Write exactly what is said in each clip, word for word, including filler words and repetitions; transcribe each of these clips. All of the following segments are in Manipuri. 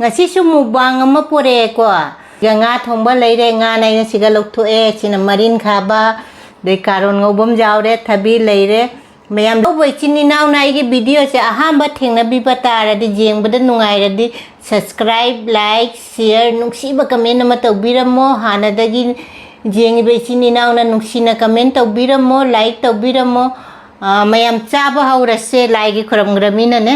ꯉꯁꯤꯁꯨ mukbang ꯑꯃ ꯄꯨꯔꯛꯑꯦꯀꯣ꯫ ꯁꯤꯒ ꯉꯥ ꯊꯣꯡꯕ ꯂꯩꯔꯦ, ꯉꯥꯅ ꯑꯩꯅ ꯁꯤꯒ ꯂꯧꯊꯣꯛꯑꯦ꯫ ꯁꯤꯅ ꯃꯔꯤꯟ ꯈꯥꯕ, ꯑꯗꯩ ꯀꯥꯔꯣꯟ ꯉꯧꯕ ꯑꯃ ꯌꯥꯎꯔꯦ, ꯊꯕꯤ ꯂꯩꯔꯦ꯫ ꯃꯌꯥꯝ ꯇꯧꯕ ꯏꯆꯤꯟ ꯏꯅꯥꯎꯅ ꯑꯩꯒꯤ videoꯁꯦ ꯑꯍꯥꯟꯕ ꯊꯦꯡꯅꯕꯤꯕ ꯇꯥꯔꯗꯤ, ꯌꯦꯡꯕꯗ ꯅꯨꯡꯉꯥꯏꯔꯗꯤ subscribe, like, share, ꯅꯨꯡꯁꯤꯕ comment ꯑꯃ ꯇꯧꯕꯤꯔꯝꯃꯣ꯫ ꯍꯥꯟꯅꯗꯒꯤ ꯌꯦꯡꯉꯤꯕ ꯏꯆꯤꯟ ꯏꯅꯥꯎꯅ ꯅꯨꯡꯁꯤꯅ comment ꯇꯧꯕꯤꯔꯝꯃꯣ, like ꯇꯧꯕꯤꯔꯝꯃꯣ꯫ ꯑꯥ, ꯃꯌꯥꯝ ꯆꯥꯕ ꯍꯧꯔꯁꯦ, ꯂꯥꯏꯒꯤ ꯈꯨꯔꯨꯝꯈ꯭ꯔꯃꯤꯅꯅꯦ꯫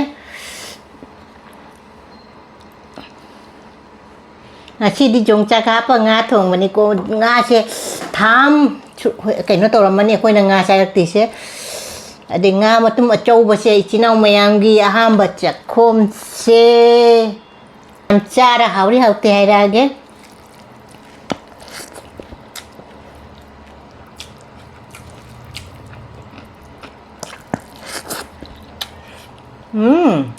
ꯉꯁꯤꯗꯤ ꯌꯣꯡꯆꯥꯛ ꯍꯥꯞꯄ ꯉꯥ ꯊꯣꯡꯕꯅꯤꯀꯣ꯫ ꯉꯥꯁꯦ ꯊꯥꯝ ꯁꯨ-, ꯍꯣꯏ, ꯀꯩꯅꯣ ꯇꯧꯔꯝꯃꯅꯤ ꯑꯩꯈꯣꯏꯅ ꯉꯥ ꯆꯥꯔꯛꯇ꯭ꯔꯤꯁꯦ꯫ ꯑꯗꯩ ꯉꯥ ꯃꯇꯨꯝ ꯑꯆꯧꯕꯁꯦ ꯏꯆꯤꯟ ꯏꯅꯥꯎ ꯃꯌꯥꯝꯒꯤ ꯑꯍꯥꯟꯕ ꯆꯥꯛꯈꯣꯝꯁꯦ꯫ ꯌꯥꯝ ꯆꯥꯔ ꯍꯥꯎꯔꯤ ꯍꯥꯎꯇꯦ ꯍꯥꯏꯔꯛꯑꯒꯦ꯫ ꯎꯝ꯫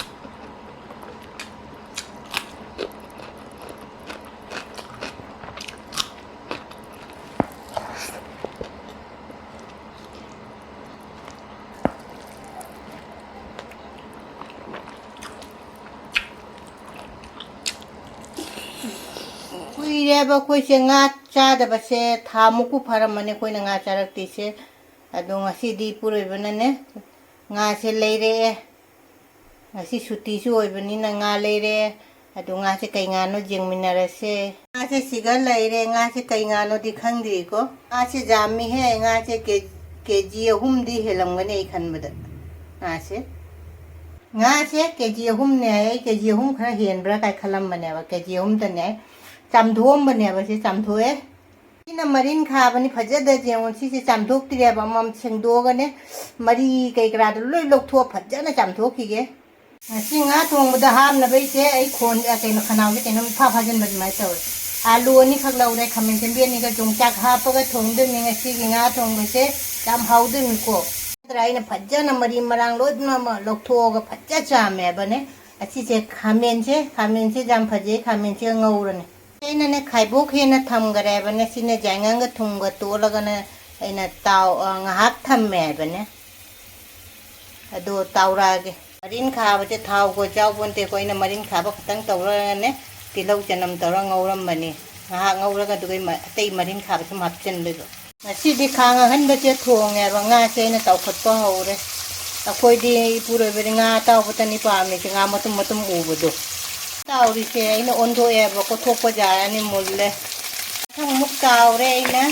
ꯀꯨꯏꯔꯦꯕ ꯑꯩꯈꯣꯏꯁꯦ ꯉꯥ ꯆꯥꯗꯕꯁꯦ, ꯊꯥ ꯃꯨꯛꯄꯨ ꯐꯥꯔꯝꯃꯅꯤ ꯑꯩꯈꯣꯏꯅ ꯉꯥ ꯆꯥꯔꯛꯇ꯭ꯔꯤꯁꯦ꯫ ꯑꯗꯣ ꯉꯁꯤꯗꯤ ꯏꯄꯨꯔꯣꯏꯕꯅꯅꯦ ꯉꯥꯁꯦ ꯂꯩꯔꯛꯑꯦ꯫ ꯉꯁꯤ ꯁꯨꯇꯤꯁꯨ ꯑꯣꯏꯕꯅꯤꯅ ꯉꯥ ꯂꯩꯔꯦ꯫ ꯑꯗꯨ ꯉꯥꯁꯦ ꯀꯩ ꯉꯥꯅꯣ ꯌꯦꯡꯃꯤꯟꯅꯔꯁꯦ꯫ ꯉꯥꯁꯦ ꯁꯤꯒ ꯂꯩꯔꯦ꯫ ꯉꯥꯁꯦ ꯀꯩ ꯉꯥꯅꯣꯗꯤ ꯈꯪꯗ꯭ꯔꯤꯀꯣ꯫ ꯉꯥꯁꯦ ꯌꯥꯝꯃꯤꯍꯦ꯫ ꯉꯥꯁꯦ ꯀꯦ-, KG ꯑꯍꯨꯝꯗꯤ ꯍꯦꯜꯂꯝꯒꯅꯤ ꯑꯩ ꯈꯟꯕꯗ꯫ ꯉꯥꯁꯦ, ꯉꯥꯁꯦ KG ꯑꯍꯨꯝꯅꯦ꯫ ꯑꯩ KG ꯑꯍꯨꯝ ꯈꯔ ꯍꯦꯟꯕ꯭ꯔꯥ ꯀꯥꯏ ꯈꯜꯂꯝꯕꯅꯦꯕ꯫ KG ꯑꯍꯨꯝꯇꯅꯦ꯫ ꯆꯥꯝꯊꯣꯛꯑꯝꯕꯅꯦꯕ꯫ ꯁꯤ ꯆꯥꯝꯊꯣꯛꯑꯦ꯫ ꯁꯤꯅ ꯃꯔꯤꯟ ꯈꯥꯕꯅꯤ꯫ ꯐꯖꯗ ꯌꯦꯡꯉꯣ꯫ ꯁꯤꯁꯦ ꯆꯥꯝꯊꯣꯛꯇ꯭ꯔꯦꯕ꯫ ꯑꯃꯃꯝ ꯁꯦꯡꯗꯣꯛꯑꯒꯅꯦ, ꯃꯔꯤ ꯀꯩ ꯀꯔꯥꯗꯣ ꯂꯣꯏ ꯂꯧꯊꯣꯛꯑ ꯐꯖꯅ ꯆꯥꯝꯊꯣꯛꯈꯤꯒꯦ꯫ ꯉꯁꯤ ꯉꯥ ꯊꯣꯡꯕꯗ ꯍꯥꯞꯅꯕ ꯏꯆꯦ ꯑꯩ ꯈꯣꯟ-, ꯑ, ꯀꯩꯅꯣ, ꯈꯅꯥꯎꯁꯦ ꯀꯩꯅꯣꯝ ꯏꯐꯥ ꯐꯥꯖꯤꯟꯕ ꯑꯗꯨꯃꯥꯏꯅ ꯇꯧꯋꯦ꯫ ꯑꯥꯂꯨ ꯑꯅꯤꯈꯛ ꯂꯧꯔꯦ, ꯈꯥꯃꯦꯟ ꯑꯁꯤꯟꯕꯤ ꯑꯅꯤꯒ ꯌꯣꯡꯆꯥꯛ ꯍꯥꯞꯄꯒ ꯊꯣꯡꯗꯣꯏꯅꯤ ꯉꯁꯤꯒꯤ ꯉꯥ ꯊꯣꯡꯕꯁꯦ꯫ ꯌꯥꯝ ꯍꯥꯎꯗꯣꯏꯅꯤꯀꯣ꯫ ꯅꯠꯇ꯭ꯔꯥ ꯑꯩꯅ ꯐꯖꯅ ꯃꯔꯤ ꯃꯔꯥꯡ ꯂꯣꯏꯅꯃꯛ ꯂꯧꯊꯣꯛꯑꯒ ꯐꯖꯅ ꯆꯥꯝꯃꯦꯕꯅꯦ꯫ ꯑꯁꯤꯁꯦ ꯈꯥꯃꯦꯟꯁꯦ, ꯈꯥꯃꯦꯟꯁꯦ ꯌꯥꯝ ꯐꯖꯩ, ꯈꯥꯃꯦꯟꯁꯤꯒ ꯉꯧꯔꯅꯤ꯫ ꯑꯩꯅꯅꯦ ꯈꯥꯏꯕꯣꯛ ꯍꯦꯟꯅ ꯊꯝꯈꯔꯦꯕꯅꯦ꯫ ꯁꯤꯅ ꯌꯥꯏꯉꯪꯒ ꯊꯨꯝꯒ ꯇꯣꯠꯂꯒꯅꯦ ꯑꯩꯅ ꯇꯥꯎ-, ꯑ, ꯉꯥꯏꯍꯥꯛ ꯊꯝꯃꯦ ꯍꯥꯏꯕꯅꯦ꯫ ꯑꯗꯣ ꯇꯥꯎꯔꯛꯑꯒꯦ꯫ ꯃꯔꯤꯟ ꯈꯥꯕꯁꯦ ꯊꯥꯎ ꯀꯣꯏ ꯆꯥꯎ ꯄꯣꯟꯇꯦꯀꯣ, ꯑꯩꯅ ꯃꯔꯤꯟ ꯈꯥꯕ ꯈꯛꯇꯪ ꯇꯧꯔꯒꯅꯦ, ꯇꯤꯜꯍꯧ ꯆꯅꯝ ꯇꯧꯔꯒ ꯉꯧꯔꯝꯕꯅꯤ꯫ ꯉꯥꯏꯍꯥꯛ ꯉꯧꯔꯒ ꯑꯗꯨꯒ ꯃ-, ꯑꯇꯩ ꯃꯔꯤꯟ ꯈꯥꯕ ꯁꯨꯝ ꯍꯥꯞꯆꯤꯟꯗꯣꯏꯕ꯫ ꯉꯁꯤꯗꯤ ꯈꯥꯡ ꯑꯍꯟꯕꯁꯦ ꯊꯣꯡꯉꯦꯕ, ꯉꯥꯁꯦ ꯑꯩꯅ ꯇꯥꯎꯈꯠꯄ ꯍꯧꯔꯦ꯫ ꯑꯩꯈꯣꯏꯗꯤ ꯏꯄꯨꯔꯣꯏꯕꯗꯤ ꯉꯥ ꯑꯇꯥꯎꯕꯇꯅꯤ ꯄꯥꯝꯃꯤꯁꯦ, ꯉꯥ ꯃꯇꯨꯝ ꯃꯇꯨꯝ ꯎꯕꯗꯣ꯫ ꯇꯥꯎꯔꯤꯁꯦ ꯑꯩꯅ ꯑꯣꯟꯊꯣꯛꯑꯦꯕ, ꯀꯣꯊꯣꯛꯄ ꯌꯥꯔꯅꯤ, ꯃꯨꯜꯂꯦ꯫ ꯃꯊꯪ ꯑꯃꯨꯛ ꯇꯥꯎꯔꯦ ꯑꯩꯅ꯫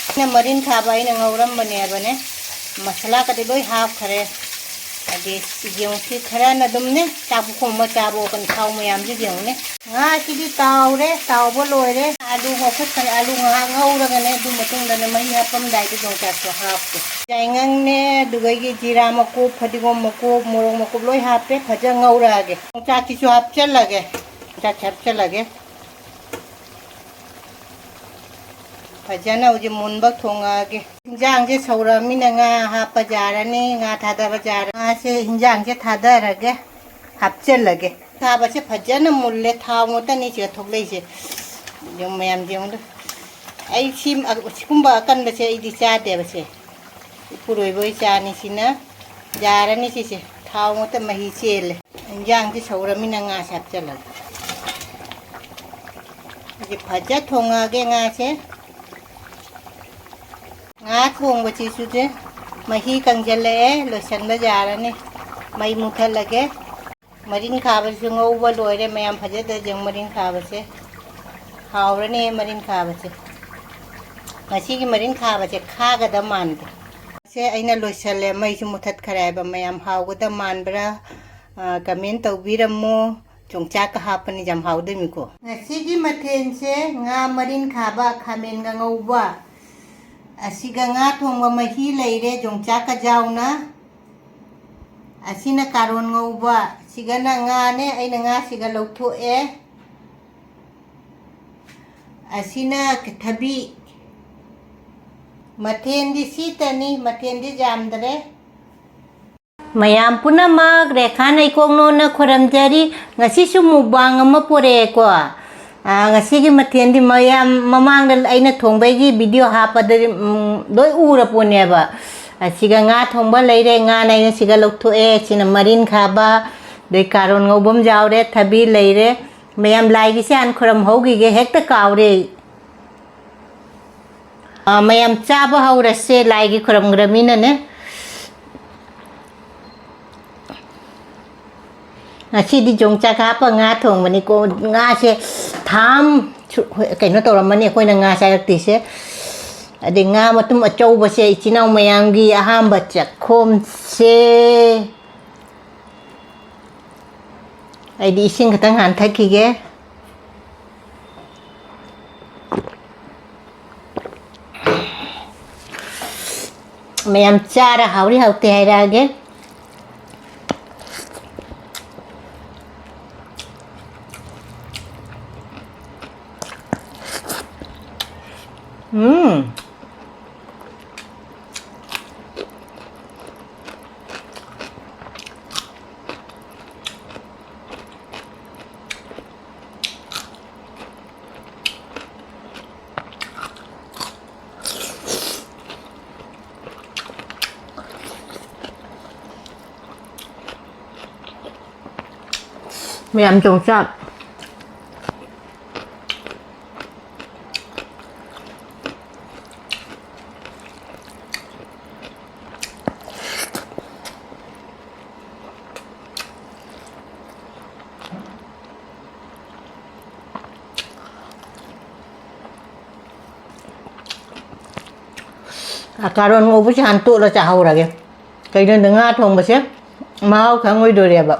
ꯑꯩꯅ ꯃꯔꯤꯟ ꯈꯥꯕ ꯑꯩꯅ ꯉꯧꯔꯝꯕꯅꯦꯕꯅꯦ꯫ ꯃꯁꯥꯂꯥꯒꯗꯤ ꯂꯣꯏ ꯍꯥꯞꯈ꯭ꯔꯦ꯫ ꯑꯗꯩ ꯌꯦꯡꯉꯨꯁꯤ ꯈꯔꯅ ꯑꯗꯨꯝꯅꯦ, ꯆꯥꯛ ꯄꯨꯈꯝ ꯑꯃ ꯆꯥꯕ ꯑꯣꯏꯔꯀꯥꯟꯗ ꯊꯥꯎ ꯃꯌꯥꯝꯁꯤ ꯌꯦꯡꯉꯨꯅꯦ꯫ ꯉꯥꯁꯤꯗꯤ ꯇꯥꯎꯔꯦ, ꯇꯥꯎꯕ ꯂꯣꯏꯔꯦ꯫ ꯑꯥꯂꯨ ꯉꯧꯈꯠꯈ꯭ꯔꯦ, ꯑꯥꯂꯨ ꯉꯥꯏꯍꯥꯛ ꯉꯧꯔꯒꯅꯦ, ꯑꯗꯨ ꯃꯇꯨꯡꯗꯅꯦ ꯃꯍꯤ ꯍꯥꯞꯄꯝꯗꯥꯏꯗ ꯌꯣꯡꯆꯥꯛꯁꯨ ꯍꯥꯞꯀꯦ꯫ ꯌꯥꯏꯉꯪꯅꯦ, ꯑꯗꯨꯗꯒꯤ ꯖꯤꯔꯥ ꯃꯀꯨꯞ, ꯐꯗꯤꯒꯣꯝ ꯃꯀꯨꯞ, ꯃꯣꯔꯣꯛ ꯃꯀꯨꯞ ꯂꯣꯏ ꯍꯥꯞꯄꯦ, ꯐꯖꯅ ꯉꯧꯔꯛꯑꯒꯦ꯫ ꯌꯣꯡꯆꯥꯛꯁꯤꯁꯨ ꯍꯥꯞꯆꯜꯂꯒꯦ, ꯌꯣꯡꯆꯥꯛꯁꯤ ꯍꯥꯞꯆꯜꯂꯒꯦ꯫ ꯐꯖꯅ ꯍꯧꯖꯤꯛ ꯃꯨꯟꯕ ꯊꯣꯡꯉꯛꯑꯒꯦ꯫ ꯏꯟꯖꯥꯡꯁꯦ ꯁꯧꯔꯛꯑꯃꯤꯅ ꯉꯥ ꯍꯥꯞꯄ ꯌꯥꯔꯅꯤ, ꯉꯥ ꯊꯥꯗꯕ ꯌꯥꯔꯅꯤ꯫ ꯉꯥꯁꯦ ꯏꯟꯖꯥꯡꯁꯦ ꯊꯥꯗꯔꯒꯦ, ꯍꯥꯞꯆꯜꯂꯒꯦ꯫ ꯊꯥꯕꯁꯦ ꯐꯖꯅ ꯃꯨꯜꯂꯦ, ꯊꯥꯎ ꯉꯥꯛꯇꯅꯤ ꯁꯤꯗ ꯊꯣꯛꯂꯛꯏꯁꯦ꯫ ꯌꯦꯡꯉꯨ ꯃꯌꯥꯝ, ꯌꯦꯡꯉꯨ꯫ ꯑꯩ ꯁꯤ, ꯁꯤꯒꯨꯝꯕ ꯑꯀꯟꯕꯁꯦ ꯑꯩꯗꯤ ꯆꯥꯗꯦꯕ ꯁꯦ꯫ ꯏꯄꯨꯔꯣꯏꯕ ꯍꯣꯏ ꯆꯥꯅꯤ ꯁꯤꯅ꯫ ꯌꯥꯔꯅꯤ ꯁꯤꯁꯦ꯫ ꯊꯥꯎ ꯉꯥꯛꯇ ꯃꯍꯤ ꯆꯦꯜꯂꯦ꯫ ꯏꯟꯖꯥꯡꯁꯤ ꯁꯧꯔꯃꯤꯅ ꯉꯥꯁꯦ ꯍꯥꯞꯆꯜꯂꯒꯦ꯫ ꯍꯧꯖꯤꯛ ꯐꯖ ꯊꯣꯡꯉꯛꯑꯒꯦ ꯉꯥꯁꯦ꯫ ꯉꯥ ꯊꯣꯡꯕꯁꯤꯁꯨꯅꯦ ꯃꯍꯤ ꯀꯪꯁꯤꯜꯂꯛꯑꯦ, ꯂꯣꯏꯁꯤꯟꯕ ꯌꯥꯔꯅꯤ꯫ ꯃꯩ ꯃꯨꯊꯠꯂꯒꯦ꯫ ꯃꯔꯤꯟ ꯈꯥꯕꯁꯤꯁꯨ ꯉꯧꯕ ꯂꯣꯏꯔꯦ꯫ ꯃꯌꯥꯝ ꯐꯖꯗ꯭ꯔ ꯌꯦꯡꯉꯨ ꯃꯔꯤꯟ ꯈꯥꯕꯁꯦ꯫ ꯍꯥꯎꯔꯅꯤ ꯃꯔꯤꯟ ꯈꯥꯕꯁꯦ꯫ ꯉꯁꯤꯒꯤ ꯃꯔꯤꯟ ꯈꯥꯕꯁꯦ ꯈꯥꯒꯗꯕ ꯃꯥꯟꯗꯦ꯫ ꯁꯦ ꯑꯩꯅ ꯂꯣꯏꯁꯜꯂꯦ, ꯃꯩꯁꯨ ꯃꯨꯊꯠꯈ꯭ꯔꯦ ꯍꯥꯏꯕ꯫ ꯃꯌꯥꯝ ꯍꯥꯎꯒꯗꯕ ꯃꯥꯟꯕ꯭ꯔꯥ? ꯑ, comment ꯇꯧꯕꯤꯔꯝꯃꯣ꯫ ꯌꯣꯡꯆꯥꯛꯀ ꯍꯥꯞꯄꯅꯤ ꯌꯥꯝ ꯍꯥꯎꯗꯣꯏꯅꯤꯀꯣ꯫ ꯉꯁꯤꯒꯤ ꯃꯊꯦꯜꯁꯦ ꯉꯥ ꯃꯔꯤꯟ ꯈꯥꯕ, ꯈꯥꯃꯦꯟꯒ ꯉꯧꯕ, ꯑꯁꯤꯒ ꯉꯥ ꯊꯣꯡꯕ ꯃꯍꯤ ꯂꯩꯔꯦ ꯌꯣꯡꯆꯥꯛꯀ ꯌꯥꯎꯅ꯫ ꯑꯁꯤꯅ ꯀꯥꯔꯣꯟ ꯉꯧꯕ, ꯁꯤꯒꯅ ꯉꯥꯅꯦ꯫ ꯑꯩꯅ ꯉꯥꯁꯤꯒ ꯂꯧꯊꯣꯛꯑꯦ꯫ ꯑꯁꯤꯅ ꯊꯕꯤ꯫ ꯃꯊꯦꯜꯗꯤ ꯁꯤꯇꯅꯤ, ꯃꯊꯦꯜꯗꯤ ꯌꯥꯝꯗ꯭ꯔꯦ꯫ ꯃꯌꯥꯝ ꯄꯨꯝꯅꯃꯛ ꯔꯦꯈꯥ ꯅꯩꯀꯣꯡꯅꯣꯅ ꯈꯨꯔꯝꯖꯔꯤ꯫ ꯉꯁꯤꯁꯨ mukbang ꯑꯃ ꯄꯨꯔꯛꯑꯦꯀꯣ꯫ ꯑꯥ, ꯉꯁꯤꯒꯤ ꯃꯊꯦꯜꯗꯤ ꯃꯌꯥꯝ ꯃꯃꯥꯡꯗ ꯑꯩꯅ ꯊꯣꯡꯕꯒꯤ video ꯍꯥꯞꯄꯗꯗꯤ, ꯎꯝ, ꯂꯣꯏ ꯎꯔꯄꯣꯠꯅꯦꯕ꯫ ꯑꯁꯤꯒ ꯉꯥ ꯊꯣꯡꯕ ꯂꯩꯔꯦ, ꯉꯥꯅ ꯑꯩꯅ ꯁꯤꯒ ꯂꯧꯊꯣꯛꯑꯦ꯫ ꯁꯤꯅ ꯃꯔꯤꯟ ꯈꯥꯕ, ꯑꯗꯩ ꯀꯥꯔꯣꯟ ꯉꯧꯕ ꯑꯃ ꯌꯥꯎꯔꯦ, ꯊꯕꯤ ꯂꯩꯔꯦ꯫ ꯃꯌꯥꯝ, ꯂꯥꯏꯒꯤꯁꯦ ꯍꯥꯟꯅ ꯈꯨꯔꯨꯝꯍꯧꯈꯤꯒꯦ, ꯍꯦꯛꯇ ꯀꯥꯎꯔꯦ ꯑꯩ꯫ ꯑꯥ, ꯃꯌꯥꯝ ꯆꯥꯕ ꯍꯧꯔꯁꯦ, ꯂꯥꯏꯒꯤ ꯈꯨꯔꯨꯝꯈ꯭ꯔꯃꯤꯅꯅꯦ꯫ ꯉꯁꯤꯗꯤ ꯌꯣꯡꯆꯥꯛ ꯍꯥꯞꯄ ꯉꯥ ꯊꯣꯡꯕꯅꯤꯀꯣ꯫ ꯉꯥꯁꯦ ꯊꯥꯝ ꯁꯨ-, ꯀꯩꯅꯣ ꯇꯧꯔꯝꯃꯅꯤ, ꯑꯩꯈꯣꯏꯅ ꯉꯥ ꯆꯥꯔꯛꯇ꯭ꯔꯤꯁꯦ꯫ ꯑꯗꯩ ꯉꯥ ꯃꯇꯨꯝ ꯑꯆꯧꯕꯁꯦ ꯏꯆꯤꯟ ꯏꯅꯥꯎ ꯃꯌꯥꯝꯒꯤ ꯑꯍꯥꯟꯕ ꯆꯥꯛꯈꯣꯝꯁꯦ꯫ ꯑꯩꯗꯤ ꯏꯁꯤꯡ ꯈꯤꯇꯪ ꯍꯥꯟꯅ ꯊꯛꯈꯤꯒꯦ꯫ ꯃꯌꯥꯝ ꯆꯥꯔ ꯍꯥꯎꯔꯤ ꯍꯥꯎꯇꯦ ꯍꯥꯏꯔꯛꯑꯒꯦ꯫ ꯎꯝ꯫ ꯃꯌꯥꯝ ꯌꯣꯡꯆꯥꯛ꯫ ꯀꯥꯔꯣꯟ ꯉꯧꯕꯁꯦ ꯍꯥꯟꯅ ꯇꯣꯠꯂ ꯆꯥꯍꯧꯔꯒꯦ꯫ ꯀꯩꯒꯤꯅꯣꯗ ꯉꯥ ꯊꯣꯡꯕꯁꯦ ꯃꯍꯥꯎ ꯈꯪꯉꯣꯏꯗꯣꯔꯦꯕ꯫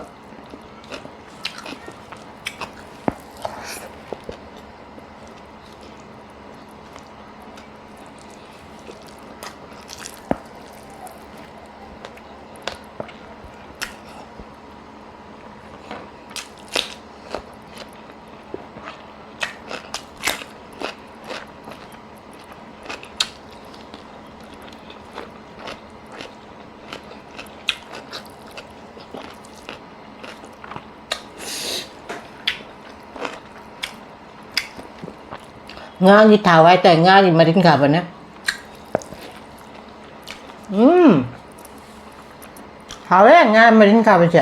ꯉꯥꯒꯤ ꯊꯥꯎ ꯍꯥꯏꯇꯥꯔꯦ, ꯉꯥꯒꯤ ꯃꯔꯤꯟ ꯈꯥꯕꯅꯦ꯫ ꯎꯝ꯫ ꯍꯥꯎꯋꯦ ꯉꯥ ꯃꯔꯤꯟ ꯈꯥꯕꯁꯦ꯫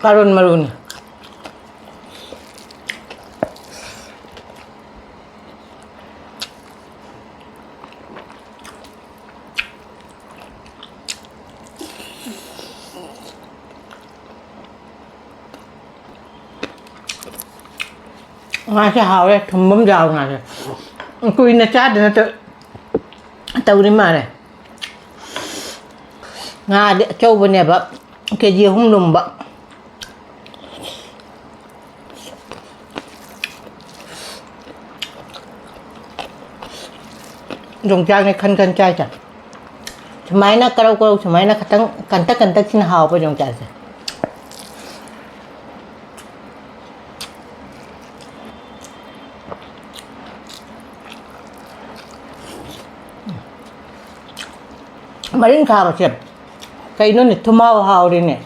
ꯀꯥꯔꯣꯟ ꯃꯔꯨꯅꯤ꯫ ꯉꯥꯁꯦ ꯍꯥꯎꯔꯦ, ꯊꯨꯝꯕ ꯑꯃ ꯌꯥꯎꯔꯦ ꯉꯥꯁꯦ꯫ ꯀꯨꯏꯅ ꯆꯥꯗꯅ ꯇꯧ-, ꯇꯧꯔꯤ ꯃꯥꯜꯂꯦ꯫ ꯉꯥꯗꯤ ꯑꯆꯧꯕꯅꯦꯕ, ꯀꯦ ꯖꯤ ꯑꯍꯨꯝ ꯂꯨꯝꯕ꯫ ꯌꯣꯡꯆꯥꯛꯅꯦ ꯈꯟ ꯈꯟ ꯆꯥꯏꯁꯦ꯫ ꯁꯨꯃꯥꯏꯅ ꯀꯔꯧ ꯀꯔꯧ ꯁꯨꯃꯥꯏꯅ ꯈꯇꯪ ꯀꯟꯇꯛ ꯀꯟꯇꯛꯁꯤꯅ ꯍꯥꯎꯕ ꯌꯣꯡꯆꯥꯛꯁꯦ꯫ ꯃꯔꯤꯟ ꯈꯥꯕꯁꯦ ꯀꯩꯅꯣꯅꯦ, ꯊꯨꯝꯍꯥꯎ ꯍꯥꯎꯔꯦꯅꯦ꯫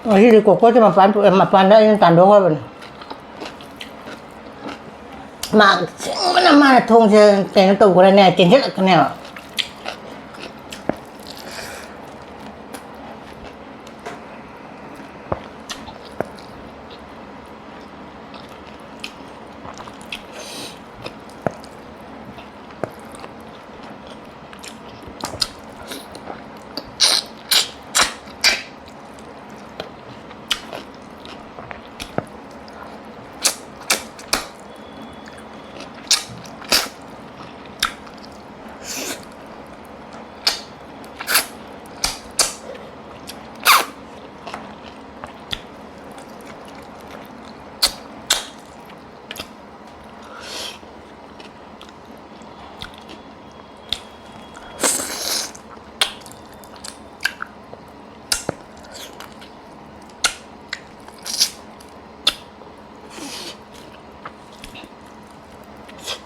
ꯉꯁꯤꯗꯤ ꯀꯣꯀꯣꯁꯦ ꯃꯄꯥꯟ ꯄꯨ-, ꯃꯄꯥꯟꯗ ꯑꯩꯅ ꯇꯥꯟꯊꯣꯛꯈ꯭ꯔꯕꯅꯤ꯫ ꯃꯥ ꯁꯤꯡꯕꯅ ꯃꯥꯅ ꯊꯣꯡꯁꯦ ꯀꯩꯅꯣ ꯇꯧꯈ꯭ꯔꯅꯦ, ꯆꯦꯟꯁꯤꯜꯂꯛꯀꯅꯦꯕ꯫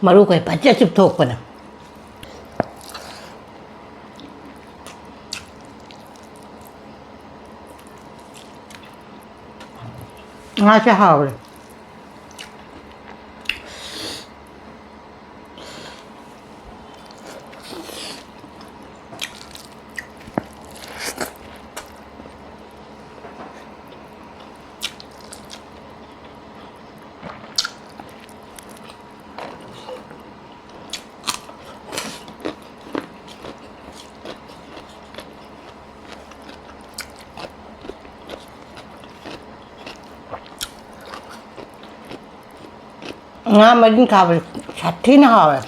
ꯃꯔꯨꯈꯩ ꯐꯖ ꯆꯨꯞꯊꯣꯛꯄꯅꯦ꯫ ꯉꯥꯁꯦ ꯍꯥꯎꯔꯦ꯫ ꯉꯥ ꯃꯔꯤꯟ ꯈꯥꯕꯁꯦ ꯁꯥꯊꯤꯅ ꯍꯥꯎꯋꯦ꯫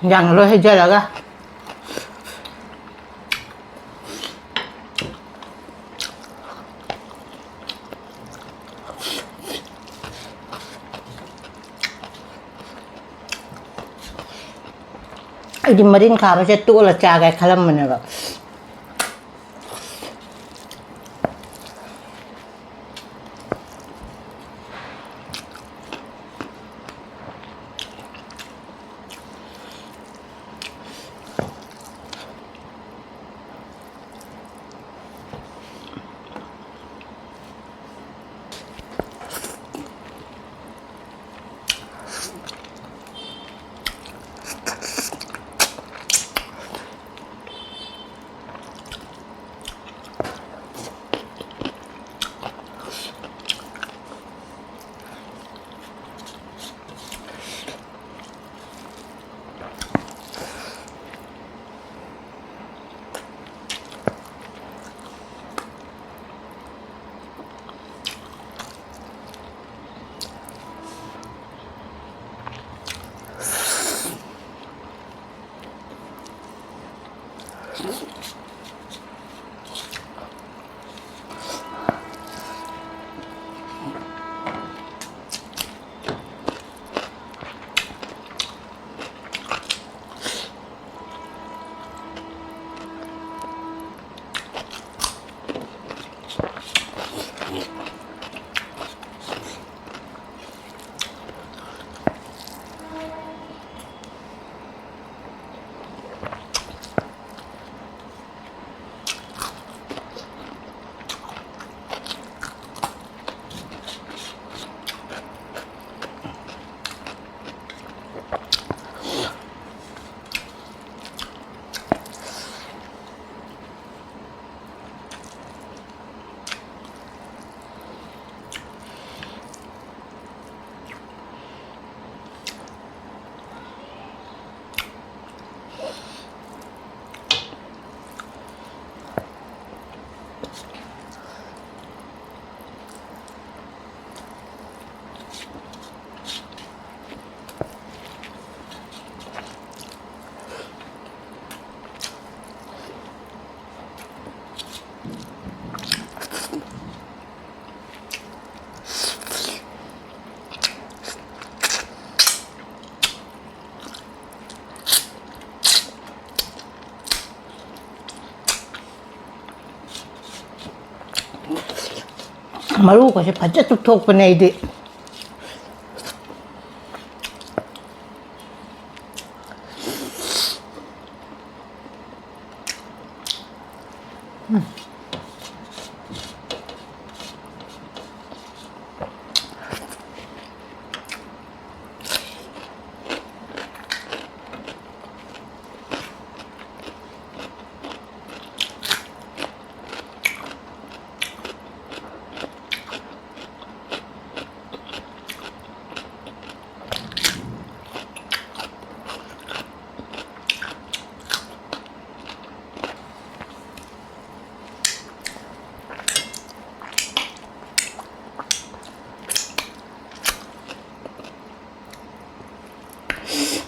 ꯏꯟꯖꯥꯡ ꯂꯣꯏ ꯍꯩꯖꯔꯒ꯫ ꯑꯩꯗꯤ ꯃꯔꯤꯟ ꯈꯥꯕꯁꯦ ꯇꯣꯠꯂ ꯆꯥꯒꯦ ꯈꯜꯂꯝꯕꯅꯦꯕ꯫ ꯃꯔꯨꯒꯁꯦ ꯐꯖ ꯆꯨꯞꯊꯣꯛꯄꯅꯦ ꯑꯩꯗꯤ꯫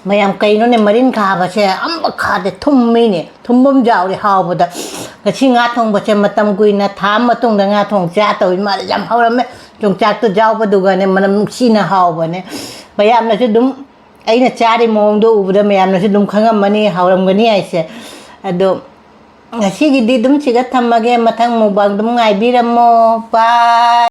ꯃꯌꯥꯝ ꯀꯩꯅꯣꯅꯦ, ꯃꯔꯤꯟ ꯈꯥꯕꯁꯦ ꯑꯃ ꯈꯥꯗꯦ, ꯊꯨꯝꯃꯤꯅꯦ꯫ ꯊꯨꯝꯕꯝ ꯌꯥꯎꯔꯦ ꯍꯥꯎꯕꯗ꯫ ꯉꯁꯤ ꯉꯥ ꯊꯣꯡꯕꯁꯦ ꯃꯇꯝ ꯀꯨꯏꯅ ꯊꯥ ꯑꯃ ꯃꯇꯨꯡꯗ ꯉꯥ ꯊꯣꯡ ꯆꯥ ꯇꯧꯏ ꯃꯥꯜꯂꯦ꯫ ꯌꯥꯝ ꯍꯧꯔꯝꯃꯦ꯫ ꯌꯣꯡꯆꯥꯛꯇꯣ ꯌꯥꯎꯕꯗꯨꯒꯅꯦ ꯃꯅꯝ ꯅꯨꯡꯁꯤꯅ ꯍꯥꯎꯕꯅꯦ꯫ ꯃꯌꯥꯝꯅꯁꯨ ꯑꯗꯨꯝ ꯑꯩꯅ ꯆꯥꯔꯤ ꯃꯑꯣꯡꯗꯣ ꯎꯕꯗ ꯃꯌꯥꯝꯅꯁꯨ ꯑꯗꯨꯝ ꯈꯪꯉꯝꯃꯅꯤ ꯍꯥꯎꯔꯝꯒꯅꯤ ꯍꯥꯏꯁꯦ꯫ ꯑꯗꯣ ꯉꯁꯤꯒꯤꯗꯤ ꯑꯗꯨꯝ ꯁꯤꯒ ꯊꯝꯃꯒꯦ, ꯃꯊꯪ mukbang ꯑꯗꯨꯝ ꯉꯥꯏꯕꯤꯔꯝꯃꯣ꯫ Bye꯫